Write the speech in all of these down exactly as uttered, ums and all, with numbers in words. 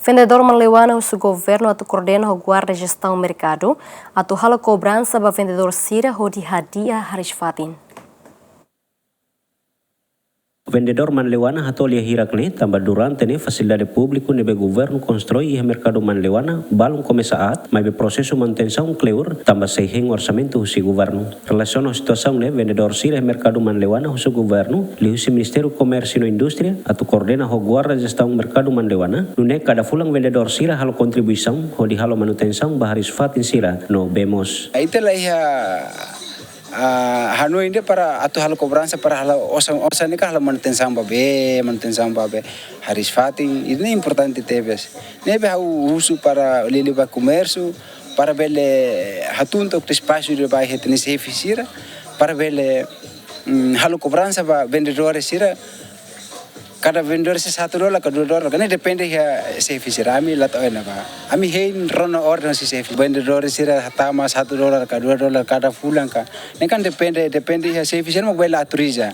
Vendedór Manleuana husu governu atu koordena ho guarda jestaun merkadu atu halo kobransa ba vendedór sira hodi hadi'a hariis-fatin. Vendedór Manleuana hato'o lia hirak ne'e tanba durante ne'e fasilidade públiku ne'ebé governu konstroi iha merkadu Manleuana balun komesa aat, maibé prosesu manutensaun kleur tanba sei hein orsamentu husi governu. Relasiona ho situasaun ne'e, vendedór sira iha merkadu Manleuana husu governu liuhusi Ministériu Komérsiu no Indústria atu koordena ho guarda jestaun merkadu Manleuana, nune'e kada fulan vendedór sira halo kontribuisaun hodi halo manutensaun ba hariis-fatin sira no bee moos. Ita la iha, ah, hanoin de'it para atu halo kobransa para halo osan, osan ne'e ka halo manutensaun ba bee, manutensaun ba bee hariis-fatin, ida-ne'e importante tebes. Ne'ebé ha'u husu para liuliu ba komérsiu, para bele hatún took ita-nia espasu ida ba iha ita-nia xefe sira, para bele, mm, halo kobransa ba vendedór sira. Kada vendedór sei satu dolar ka dua dolar, ka ne'e depende iha xefe sira, ami la to'o ona ba. Ami hein rona orden husi xefe. Vendedór sira hatama satu dolar ka dua dolar kada fulan ka. Ne'e kan depende, depende iha xefe sira mak bele autoriza.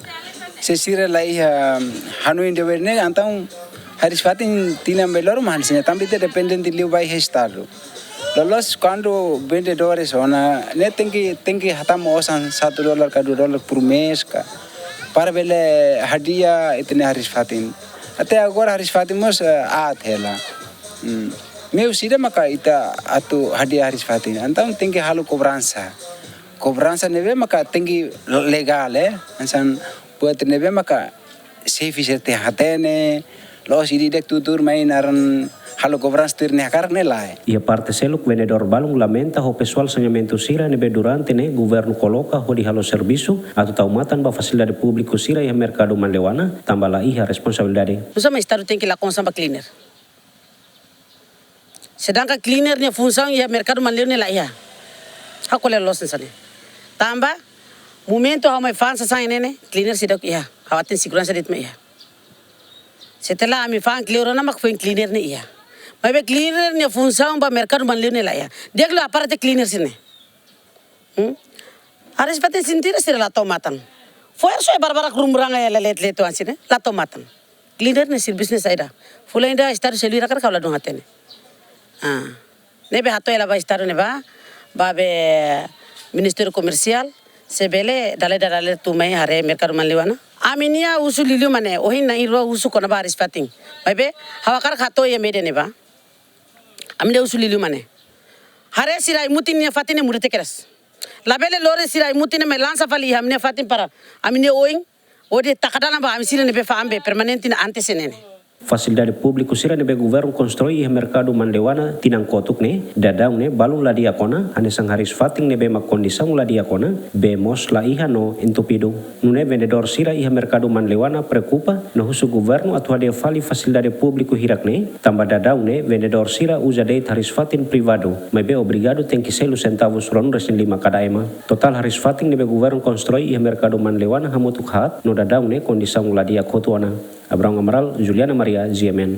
Se sira la iha hanoin de'it ne'e, entaun hariis-fatin tinan bee loron mak hanesan ne'e, tanba ita dependente liu ba iha Estadu. Loloos kuandu vendedores ona, ne'e tenke, tenke hatama osan satu dolar ka dua dolar por mês ka, para bele hadi'a ita-nia hariis-fatin. Até agora hariis-fatin mós, eh, aat hela. Hmm. Meius ida maka ita atu hadi'a hariis-fatin. Entaun tenke halo kobransa. Kobransa ne'ebé maka tenke legál, eh. Hanesan buat ne'ebé maka xefe sira tenke hatene, la'ós ida-idak tuur-tuur mai naran halo kobransa tuir nia hakarak ne'e lae. Iha parte seluk, vendedór balun lamenta ho pesoál saneamentu sira ne'ebé durante ne'e governu koloka hodi halo servisu atu tau matan ba fasilidade públiku sira iha merkadu Manleuana, tanba la iha responsabilidade. Nusá mak Estadu tenke lakon osan ba cleaner? Sedangkan cleaner nia funsaun iha merkadu Manleuana ne'e la iha. Ha'u ko'alia loos hanesan ne'e. Tanba, momentu ha'u mai fa'an sasán ne'e ne'e, cleaner seidauk iha. Ha'u aten seguransa de'it mak iha. Setelah ami fa'an kleur ona mak foin cleaner ne'e iha. Maibé cleaner nia funsaun ba merkadu Manleuana ne'e la iha. Di'ak liu aparate cleaner sira-ne'e. Hmm? Hariis-fatin sira la tau matan. Fo'er só barbarak rumranga ya lelet leto ansi ne'e, la tau matan. Cleaner ne'e servisu ne'e saida? Fulan ida Estadu sei lori hakarak ka ladún hatene. Ah. Ne'ebé hato'o hela ba Estadu ne'ebá, ba be Ministériu Komersiál, se bele dala ida dala ida tun mai haree merkadu Manleuana. Ami-nia husu liuliu mak ne'e, ohin na'in-rua husu kona-ba hariis-fatin. Maibé, ha'u hakarak hato'o iha média ne'ebá. Ami-nia husu liuliu mak ne'e. Haree sira ai-mutin nia fatin ne'e muda tebes kedas. Labele lori sira ai-mutin ne'e mai lansa fali iha ami-nia fatin para ami-nia oin, hodi taka dalan ba ami sira ne'ebé fa'an be permanente ne'e antes ne'e ne'e. Fasilidade públiku sira ne'ebé governu konstroi iha merkadu Manleuana tinan kotuk ne'e, daudaun ne'e balun la di'ak ona, hanesan hariis-fatin ne'ebé mak kondisaun la di'ak ona, bee moos la iha no entupidu. Nune'e vendedór sira iha merkadu Manleuana preokupa no husu governu atu hadi'a fali fasilidade públiku hirak ne'e, tanba daudaun ne'e vendedór sira uza de'it hariis-fatin privadu, maibé obrigadu tenke selu sentavus ruanulu-resin-lima kada ema. Totál hariis-fatin ne'ebé governu konstroi iha merkadu Manleuana hamutuk haat, no daudaun ne'e kondisaun la di'ak hotu ona. Abraão Amaral, Juliana Maria, G M N.